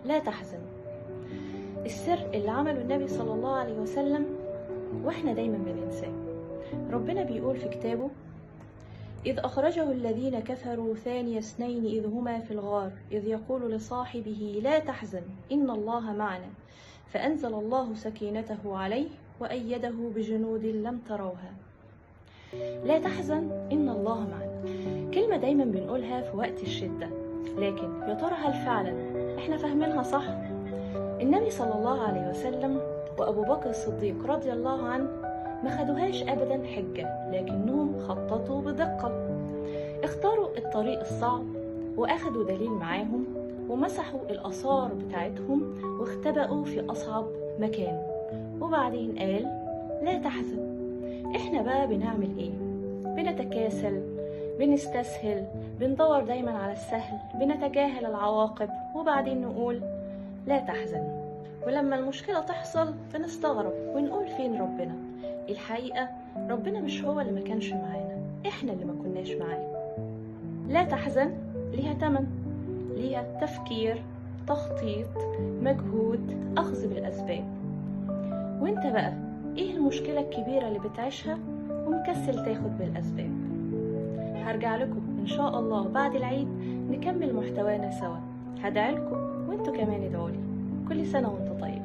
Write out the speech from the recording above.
لا تحزن. السر اللي عمله النبي صلى الله عليه وسلم واحنا دايما بننساه. ربنا بيقول في كتابه: إذ أخرجه الذين كفروا ثاني اثنين إذ هما في الغار إذ يقول لصاحبه لا تحزن إن الله معنا فأنزل الله سكينته عليه وأيده بجنود لم تروها. لا تحزن إن الله معنا، كلمة دايما بنقولها في وقت الشدة، لكن يا ترى هل فعلا احنا فاهمينها صح؟ النبي صلى الله عليه وسلم وأبو بكر الصديق رضي الله عنه ما خدوهاش أبدا حجة، لكنهم خططوا بدقة، اختاروا الطريق الصعب وأخدوا دليل معاهم ومسحوا الآثار بتاعتهم واختبأوا في أصعب مكان، وبعدين قال لا تحزن. احنا بقى بنعمل ايه؟ بنتكاسل، بنستسهل، بندور دايما على السهل، بنتجاهل العواقب، وبعدين نقول لا تحزن. ولما المشكلة تحصل بنستغرب ونقول فين ربنا؟ الحقيقة ربنا مش هو اللي ما كانش معانا، احنا اللي ما كناش معاه. لا تحزن ليها تمن، ليها تفكير، تخطيط، مجهود، أخذ بالأسباب. وانت بقى ايه المشكلة الكبيرة اللي بتعيشها ومكسل تاخد بالأسباب؟ هرجع لكم إن شاء الله بعد العيد نكمل محتوانا سوا. هدعيلكم وانتوا كمان ادعولي. كل سنة وانت طيب.